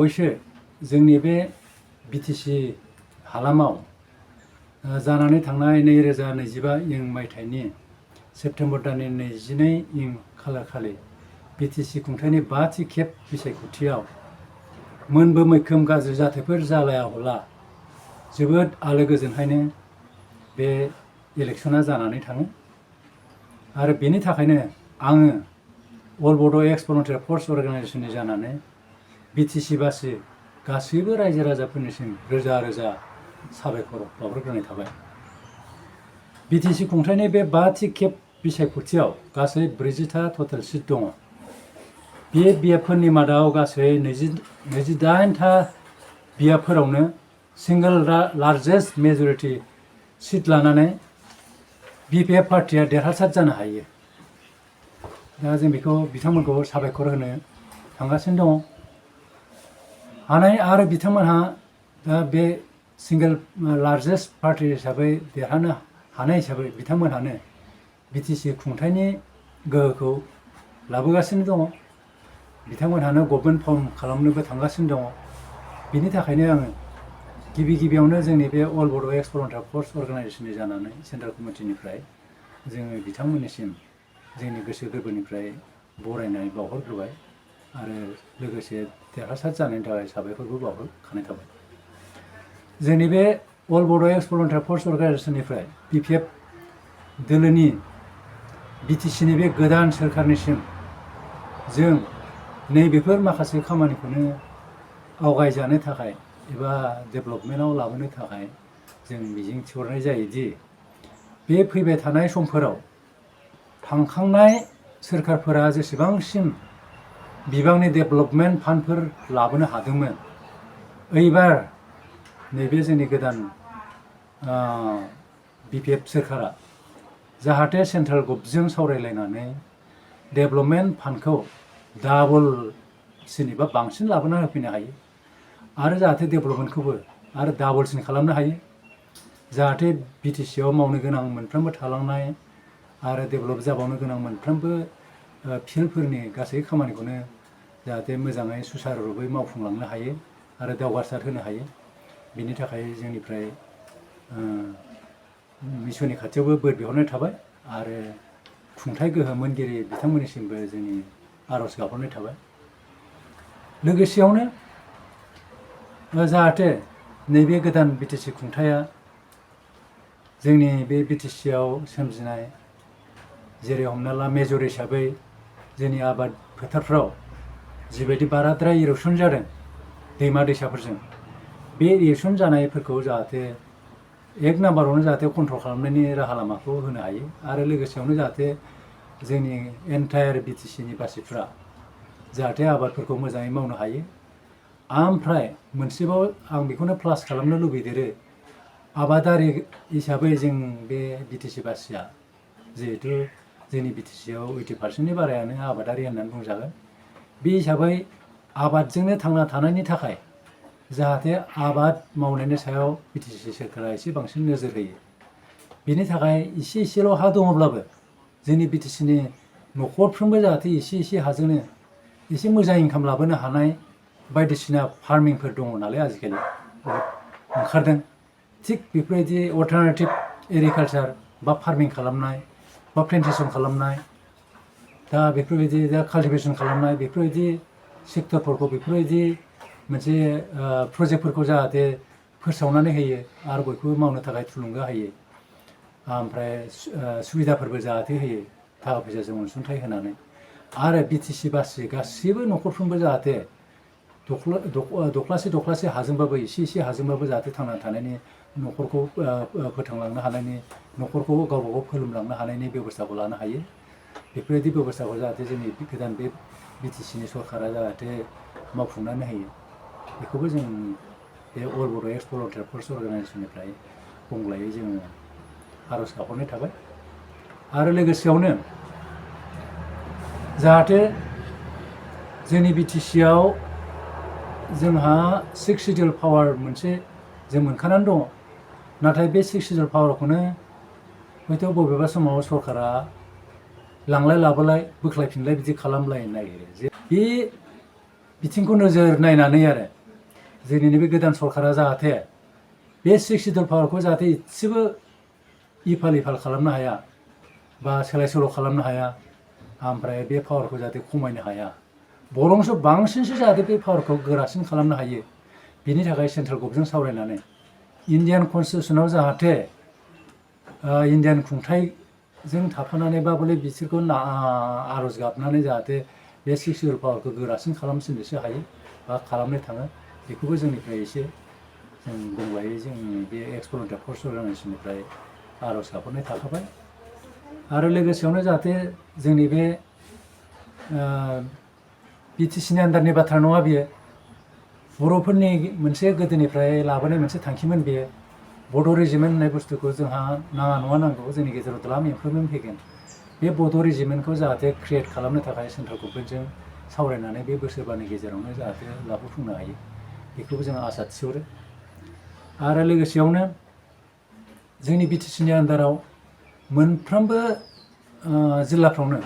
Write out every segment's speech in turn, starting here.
बावैसो जोंनि बे बिटिसि हालामाव जानानै थांनाय 2025 मायथाइनि सेप्तेम्बर दाननि 22 खालारखालि बिटिसि खुंथायनि 5थि खेब बिसायख'थियाव मोनबो मैखोम गाज्रि जाथायफोर जालायाब्ला जोबोद आलो गोजोनहायनो बे इलेक्सना जानानै थाङो आरो बेनि थाखायनो आङो अल बड' एक्स भलुन्टियार फर्स अर्गानाइजेसननि जानानै बिटिसि बासि गासैबो रायजो राजाफोरनिसिम रोजा रोजा साबायखर बावहरग्रोनाय थाबाय। बिटिसि खुंथायनि बे 5थि खेब बिसायख'थियाव गासै 40था टटेल सिट दङ। बे बियाबफोरनि मादाव गासै 28था बियाबफोरावनो सिंगल लार्जेस्ट मेजरिटि सिट लानानै बिपिएफ पार्टिया देरहासार जानो हायो। दा जों बेखौ बिथांमोनखौ साबायखर होनो थांगासिनो दङ। हानाय आरो बिथांमोनहा दा बे सिंगल लार्जेस्ट पार्टि हिसाबै देरहानो हानाय हिसाबै बिथांमोनहानो बिटिसि खुंथायनि गोहोखौ लाबोगासिनो दङ। बिथांमोनहानो गभर्नमेन्ट फर्म खालामनोबो थांगासिनो दङ। बिनि थाखायनो आङो गिबियावनो जोंनि बे अल बड' एक्स भलुन्टियार फर्स अर्गानाइजेसननि जानानै सेन्ट्रेल कमिटिनिफ्राय जोङो बिथांमोननिसिम जोंनि गोसो गोरबोनिफ्राय बरायनाय बावहरग्रोबाय आरो लोगोसे देरहासार जानायनि थाखाय साबायखरबो बावहरखानाय थाबाय। जोंनि बे अल बड' एक्स भलुन्टियार फर्स अर्गानाइजेसननिफ्राय बिपिएफ दोलोनि बिटिसिनि बे गोदान सोरखारनिसिम जों नैबेफोर माखासे खामानिखौनो आवगायजानो थाखाय एबा डेभेलपमेन्टआव लाबोनो थाखाय जों मिजिं थिहरनाय जायोदि बे फैबाय थानाय समफोराव थांखांनाय सोरखारफोरा जेसेबांसिम बिबांनि डेभेलपमेन्ट फान्डफोर लाबोनो हादोंमोन, ओइबार नैबे जोंनि गोदान बिपिएफ सोरखारा जाहाथे सेन्ट्रेल गभजों सावरायलायनानै डेभेलपमेन्ट फान्डखौ डाबलसिन एबा बांसिन लाबोना होफैनो हायो आरो जाहाथे डेभेलपमेन्टखौबो आरो डाबलसिन खालामनो हायो। जाहाथे बिटिसिआव मावनो गोनां मोनफ्रोमबो थालांनाय आरो डेभेलप जाबावनो गोनां मोनफ्रोमबो फिल्डफोरनि गासै खामानिखौनो जाहाथे मोजाङै सुसारुरुपै मावफुंलांनो हायो आरो दावगासार होनो हायो। बिनि थाखाय जोंनिफ्राय मिसननि खाथियावबो बोर बिहरनाय थाबाय आरो खुंथाय गोहो मोनगिरि बिथांमोननिसिमबो जोंनि आर'ज गाबहरनाय थाबाय। लोगोसेयावनो जाहाथे नैबे गोदान बिटिसि खुंथाया जोंनि बे बिटिसिआव सोमजिनाय जेरै हमना ला मेजर हिसाबै जोंनि आबाद फोथारफ्राव जिबायदि बाराद्राय इर'सन जादों दैमा दैसाफोरजों, बे इर'सन जानायफोरखौ जाहाथे एक नाम्बारावनो जाहाथे कन्ट्रल खालामनायनि राहा लामाखौ होनो हायो आरो लोगोसेयावनो जाहाथे जोंनि एन्टायार बिटिसिनि बासिफ्रा जाहाथे आबादफोरखौ मोजाङै मावनो हायो। ओमफ्राय मोनसेबाव आं बेखौनो प्लास खालामनो लुबैदेरो, आबादारि हिसाबै जों बे बिटिसि बासिया जिहेथु जोंनि बिटिसिआव 80%नि बारायानो आबादारि होननानै बुंजागोन। बे हिसाबै आबादजोंनो थांना थानायनि थाखाय जाहाथे आबाद मावनायनि सायाव बिटिसि सोरखारा एसे बांसिन नोजोर होयो। बिनि थाखाय एसेल' हा दङब्लाबो जोंनि बिटिसिनि न'खरफ्रोमबो जाहाथे एसे हाजोंनो एसे मोजां इनकाम लाबोनो हानाय बायदिसिना फार्मिंफोर दङ नालाय आजिखालि ओंखारदों। थिग बेफोरबायदि अल्टारनेटिभ एग्रिकालचार बा फार्मिं खालामनाय बा प्लेन्टेसन खालामनाय, दा बेफोरबायदि दा काल्टिभेसन खालामनाय, बेफोरबायदि सेक्टरफोरखौ बेफोरबायदि मोनसे प्रजेक्टफोरखौ जाहाथे फोसावनानै होयो आरो बयखौबो मावनो थाखाय थुलुंगा होयो। ओमफ्राय सुबिदाफोरबो जाहाथे होयो थाखा फैसाजों अनसुंथाइ होनानै। आरो बिटिसि बासि गासैबो न'खरफ्रोमबो जाहाथे दख्लासे हाजोंबाबो एसे हाजोंबाबो जाहाथे थांना थानायनि न'खरखौ फोथांलांनो हानायनि, न'खरखौ गावबा गाव फोलोमलांनो हानायनि बेब'स्थाखौ लानो हायो। बेफोरबायदि बेब'स्थाखौ जाहाथे जोंनि गोदान बे बिटिसिनि सरकारा जाहाथे मावफुंनानै होयो, बेखौबो जों बे अल बड' एक्स भलुन्टियार फर्स अर्गानाइजेसननिफ्राय बुंलायै जोङो आर'ज गाबहरनाय थाबाय। आरो लोगोसेयावनो जाहाथे जोंनि बिटिसिआव जोंहा 6 सिडिउल पावार मोनसे जों मोनखानानै दङ। नाथाय बे 6 सिडिउल पावारखौनो हयथ' बबेबा समाव सरकारा लांलाय लाबोलाय बोख्लायफिनलाय बिदि खालामलायनो नागिरो। जे बे बिथिंखौ नोजोर नायनानै आरो जोंनि नैबे गोदान सरकारा जाहाथे बे 6 सिडुल पावारखौ जाहाथे एसेबो इफाल इफाल खालामनो हाया बा सोलाय सोल' खालामनो हाया, ओमफ्राय बे पावारखौ जाहाथे खमायनो हाया, बरंसो बांसिनसो जाहाथे बे पावारखौ गोरासिन खालामनो हायो। बिनि थाखाय सेन्ट्रेल गभर्नमेन्टजों सावरायनानै इन्डियान कनस्टिटिउसनाव जाहाथे इन्डियान खुंथाइजों थाफानानै बा बले बिसोरखौ आर'ज गाबनानै जाहाथे बे 6 सिडुल पावारखौ गोरासिन खालामसिननोसो हायो बा खालामनो थाङो, बेखौबो जोंनिफ्राय एसे जों बुंबाय। जोंनि बे एक्स भलुन्टियार फर्स अर्गानाइजेसननिफ्राय आर'ज गाबहरनाय थाखाबाय। आरो लोगोसेयावनो जाहाथे जोंनि बे बिटिसिनि आन्डारनि बाथ्रा नङा बियो, बर'फोरनि मोनसे गोदोनिफ्राय लाबोनाय मोनसे थांखिमोन बेयो। बड' रेजिमेन्ट होननाय बुस्थुखौ जोंहा नाङा नङा नांगौ, जोंनि गेजेराव द्लाम इमप्रुभमेन्ट फैगोन। बे बड' रेजिमेन्टखौ जाहाथे क्रियेट खालामनो थाखाय सेन्ट्रेल गभर्नमेन्टजों सावरायनानै बे बोसोरबानि गेजेरावनो जाहाथे लाबोफुंनो हायो, बेखौबो जों आसा थिहरो। आरो लोगोसेयावनो जोंनि बिटिसिनि आन्डाराव मोनफ्रोमबो जिल्लाफ्रावनो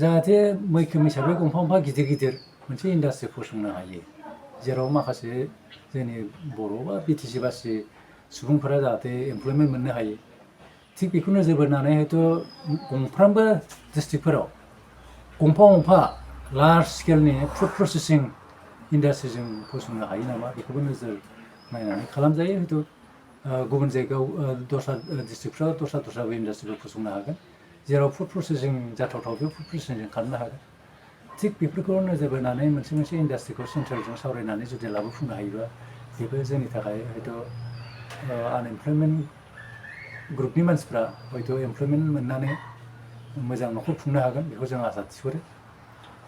जाहाथे मैखोम हिसाबै गंफा गंफा गिदिर गिदिर मोनसे इन्डास्ट्रि फसंनो हायो, जेराव माखासे जोंनि बर' बा बिटिसि बासि सुबुंफोरा जाहाथे एमप्लयमेन्ट मोननो हायो। थिग बेखौ नोजोर बोनानै हयथ' गंफ्रामबो डिस्ट्रिक्टफोराव गंफा गंफा लार्ज स्केलनि फुड प्रसेसिं इन्डास्ट्रि जों फसंनो हायो नामा, बेखौबो नोजोर नायनानै खालामजायो। हयथ' गुबुन जायगायाव दस्रा डिस्ट्रिक्टफ्राव दस्राबो इन्डास्ट्रिफोर फसंनो हागोन, जेराव फुड प्रसेसिं जाथावथाव बे फुड प्रसेसिं खालामनो हागोन। थिग बेफोरखौ नोजोर बोनानै मोनसे इन्डास्ट्रिखौ सेन्ट्रेलजों सावरायनानै जुदि लाबोफुंनो हायोबा, बेबो जोंनि थाखाय हयथ' आनएमप्लयमेन्ट ग्रुपनि मानसिफ्रा हयथ' एमप्लयमेन्ट मोननानै मोजां न'खर खुंनो हागोन, बेखौ जों आसा थिहरो।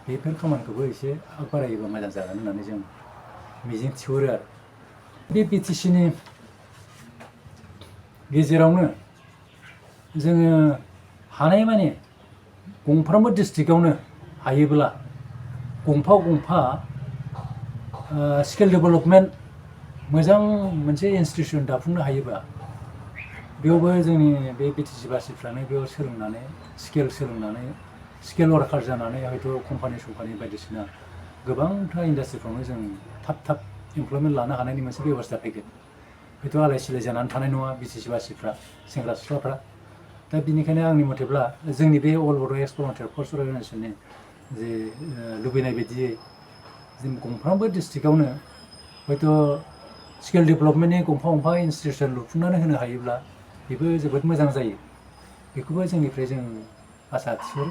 बेफोर खामानिखौबो एसे आग बारायोबा मोजां जागोन होननानै जों मिजिं थिहरो आरो। बे बिटिसिनि गेजेरावनो जोङो हानायमानि गंफ्रोमबो डिस्ट्रिक्टआवनो हायोब्ला गंफा गंफा स्किल डेभेलपमेन्ट मोजां मोनसे इनस्टिटिउसन दाफुंनो हायोबा, बेयावबो जोंनि बे बिटिसि बासिफ्रानो बेयाव सोलोंनानै स्किल वार्कार जानानै हयथ' कम्पानि बायदिसिना गोबांथा इन्डास्ट्रिफ्रावनो जों थाब एमप्लयमेन्ट लानो हानायनि मोनसे बेबस्था फैगोन। हयथ' आलाय सिलाय जानानै थानाय नङा बिटिसि बासिफ्रा, सेंग्रा सिख्लाफ्रा। दा बिनिखायनो आंनि मथेब्ला जोंनि बे अल बड' एक्स भलुन्टियार फर्स अर्गानाइजेसननि जे लुबैनाय बायदियै जों गंफ्रामबो डिस्ट्रिक्टआवनो हयथ' स्किल डेभेलपमेन्टनि गंफा गंफा इनस्टिटिउसन लुफुंनानै होनो हायोब्ला बेबो जोबोद मोजां जायो। बेखौबो जोंनिफ्राय जों आसा थिहरो।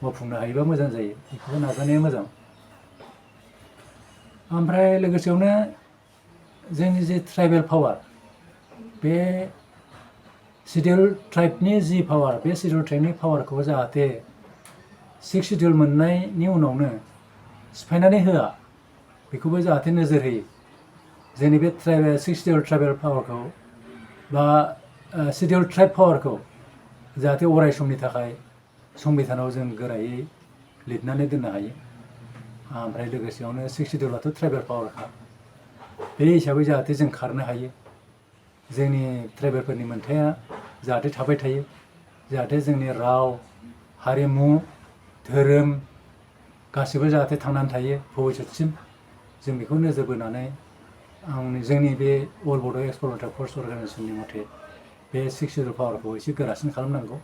मावफुंनो हायोबा मोजां जायो, बेखौबो नाजानाया मोजां। ओमफ्राय लोगोसेयावनो जोंनि जे ट्राइबेल पावार, बे सिडिउल ट्राइबनि जि पावार, बे सिडिउल ट्राइबनि पावारखौ जाहाथे 6 सिडिउल मोननायनि उनावनो सिफायनानै होआ, बेखौबो जाहाथे नोजोर होयो। जोंनि बे 6 सिडिउल ट्राइबेल पावारखौ बा सिडिउल ट्राइब पावारखौ जाहाथे अराय समनि थाखाय संबिधानाव जों गोरायै लिरनानै दोननो हायो। ओमफ्राय लोगोसेयावनो 6 सिडिउलाथ' ट्राइबेल पावारखा, बे हिसाबै जाहाथे जों खारनो हायो। जोंनि ट्राइबेलफोरनि मोनथाया जाहाथे थाबाय थायो, जाहाथे जोंनि राव हारिमु धोरोम गासिबो जाहाथे थांनानै थायो भबिष्यतसिम। जों बेखौ नोजोर बोनानै जोंनि बे अल बड' एक्स भलुन्टियार फर्स अर्गानाइजेसननि मथे बे 6 सिडिउल पावारखौ एसे गोरासिन खालामनांगौ,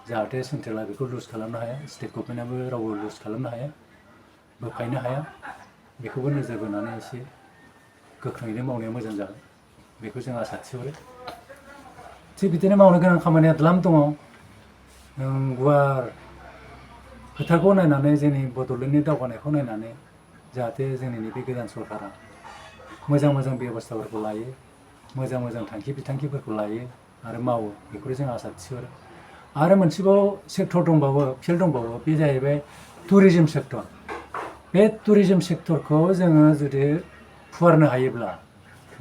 जाहाथे सेन्ट्रेला बेखौ लुज खालामनो हाया, स्टेट गभर्नमेन्टआबो रावबो लुज खालामनो हाया, बोखायनो हाया। बेखौबो नोजोर बोनानै एसे गोख्रोङैनो मावनाया मोजां जागोन, बेखौ जों आसा थिहरो। थिग बिदिनो मावनो गोनां खामानिया द्लाम दङ। गुवार खोथाखौ नायनानै, जोंनि बड'लेण्डनि दावगानायखौ नायनानै जाहाथे जोंनि नैबे गोदान सरकारा मोजां बेब'स्थाफोरखौ लायो, मोजां थांखि बिथांखिफोरखौ लायो आरो मावो, बेखौ जों आसा थिहरो। आरो मोनसेबाव सेक्टर दंबावो, फिल्ड दंबावो, बे जाहैबाय टुरिजिम सेक्टर। बे टुरिजिम सेक्टरखौ जोङो जुदि फुवारनो हायोब्ला,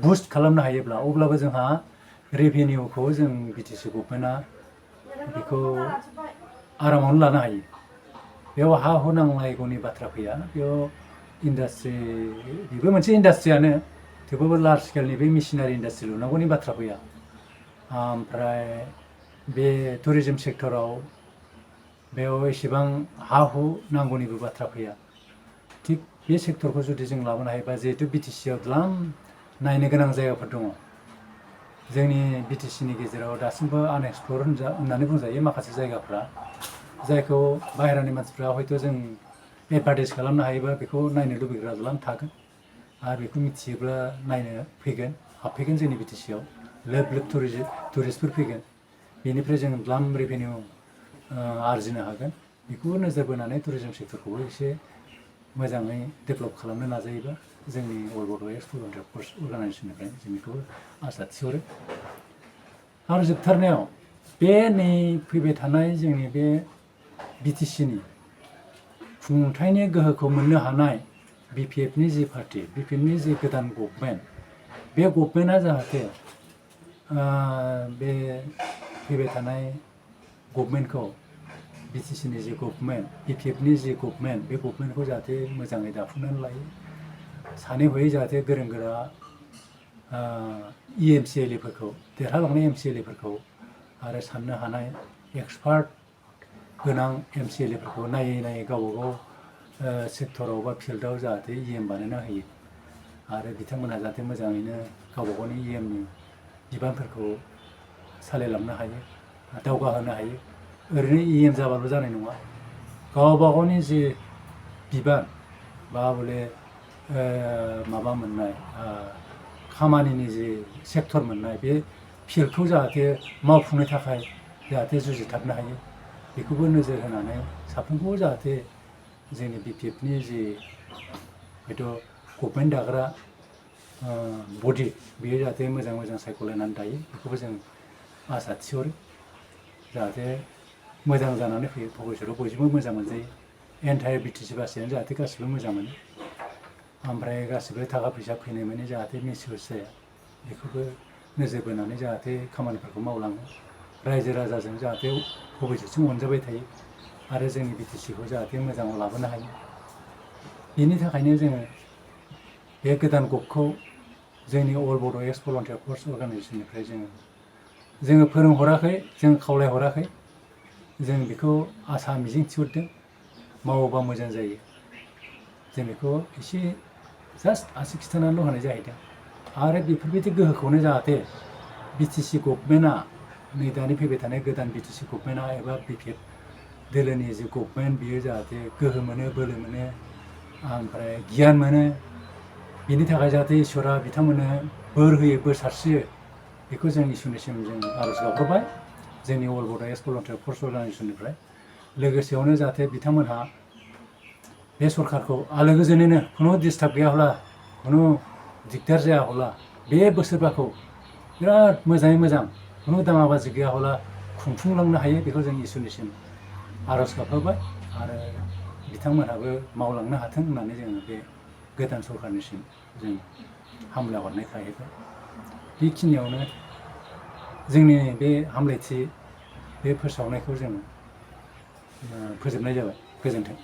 बुस्ट खालामनो हायोब्ला, अब्लाबो जोंहा रेभिनिउखौ जों बिटिसि गभर्नमेन्टआ बेखौ आरामावनो लानो हायो। बेयाव हा हु नांलायगौनि बाथ्रा फैया। बेयाव इन्डास्ट्रि, बेबो मोनसे इन्डास्ट्रियानो, थेवबाबो लार्ज स्केलनि बे मेसिनारि इन्डास्ट्रि लुनांगौनि बाथ्रा फैया। ओमफ्राय बे टुरिजिम सेक्टराव बेयाव एसेबां हा हु नांगौनिबो बाथ्रा फैया। थिग बे सेक्टरखौ जुदि जों लाबोनो हायोबा जिहेतु बिटिसिआव द्लाम नायनो गोनां जायगाफोर दङ जोंनि बिटिसिनि गेजेराव दासिमबो आनएक्सप्लर होननानै बुंजायो माखासे जायगाफ्रा जायखौ बाहेरानि मानसिफ्रा हयथ' जों एडभार्टाइज खालामनो हायोबा बेखौ नायनो लुबैग्रा द्लाम थागोन आरो बेखौ मिथियोब्ला नायनो फैगोन हाबफैगोन जोंनि बिटिसिआव लोब लोब टुरिस्टफोर फैगोन बेनिफ्राय जों द्लाम रेभिनिउ आरजिनो हागोन बेखौबो नोजोर बोनानै टुरिजम सेक्टरखौबो एसे मोजाङै डेभेलप खालामनो नाजायोबा जोंनि अल बड' एक्स भलुन्टियार फर्स अर्गानाइजेसननिफ्राय जों बेखौबो आसा थिहरो आरो जोबथारनायाव बे नै फैबाय थानाय जोंनि बे बिटिसिनि खुंथायनि गोहोखौ मोननो हानाय बिपिएफनि जि पार्टि बिपिएफनि जि गोदान गभर्नमेन्ट बे गभर्नमेन्टआ जाहाथे बे फैबाय थानाय गभर्नमेन्टखौ बिटिसिनि जि गभर्नमेन्ट बिपिएफनि जि गभर्नमेन्ट बे गभर्नमेन्टखौ जाहाथे मोजाङै दाफुंनानै लायो सानै हयै जाहाथे गोरों गोरा इएमसिएलएफोरखौ देरहालांनाय एमसिएलएफोरखौ आरो साननो हानाय एक्सपार्ट गोनां एमसिएलएफोरखौ नायै नायै गावबा गाव सेक्टराव बा फिल्डआव जाहाथे इएम बानायना होयो आरो बिथांमोनहा जाहाथे मोजाङैनो गावबा गावनि इएमनि बिबानफोरखौ सालायलांनो हायो दावगाहोनो हायो ओरैनो इएम जाबाल' जानाय नङा गावबा गावनि जि बिबान बा बले माबा मोननाय खामानिनि जि सेक्टर मोननाय बे फिल्डखौ जाहाथे मावफुंनो थाखाय जाहाथे जुजिथाबनो हायो बेखौबो नोजोर होनानै साफ्रोमखौबो जाहाथे जोंनि बिपिएफनि जि हयथ' गभर्नमेन्ट दाग्रा बडि बेयो जाहाथे मोजां मोजां सायख'लायनानै दायो बेखौबो जों आसा थिहरो जाहाथे मोजां जानानै फैयो भबिष्यतआव बयजोंबो मोजां मोनजायो एन्टायार बिटिसि बासियानो जाहाथे गासिबो मोजां मोनो ओमफ्राय गासिबो थाखा फैसा फैनाय माने जाहाथे मिसइउस जाया बेखौबो नोजोर बोनानै जाहाथे खामानिफोरखौ मावलाङो रायजो राजाजों जाहाथे भबिष्यतसिम अनजाबाय थायो आरो जोंनि बिटिसिखौ जाहाथे मोजाङाव लाबोनो हायो बेनि थाखायनो जोङो बे गोदान गभखौ जोंनि अल बड' एक्स भलुन्टियार फर्स अर्गानाइजेसननिफ्राय जोङो फोरोंहराखै जों खावलायहराखै जों बेखौ आसा मिजिं थिहरदों मावोबा मोजां जायो जों बेखौ एसे जास्ट आसि खिथानानैल' होनाय जाहैदों आरो बेफोरबायदि गोहोखौनो जाहाथे बिटिसि गभर्नमेन्टआ नै दानि फैबाय थानाय गोदान बिटिसि गभर्नमेन्टआ एबा बिपिएफ दोलोनि जि गभर्नमेन्ट बियो जाहाथे गोहो मोनो बोलो मोनो ओमफ्राय गियान मोनो बिनि थाखाय जाहाथे इसोरा बिथांमोननो बोर होयो बोर सारस्रियो बेखौ जों इसोरनिसिम जों आर'ज गाबहरबाय जोंनि अल बड' एक्स भलुन्टियार फर्स अर्गानाइजेसननिफ्राय लोगोसेयावनो जाहाथे बिथांमोनहा बे सरकारखौ आलो गोजोनैनो खुनु डिस्टार्ब गैयाब्ला खुनु दिगदार जायाब्ला बे बोसोरबाखौ बिराद मोजाङै मोजां खुनु दाङाबाजि गैयाब्ला खुंफुंलांनो हायो बेखौ जों इसोरनिसिम आर'ज गाबहरबाय आरो बिथांमोनहाबो मावलांनो हाथों होननानै जोङो बे गोदान सरकारनिसिम जों हामलाय हरनाय थाहैबाय बेखिनियावनो जोंनि बे हामलायथि बे फोसावनायखौ जों फोजोबनाय जाबाय गोजोन्थों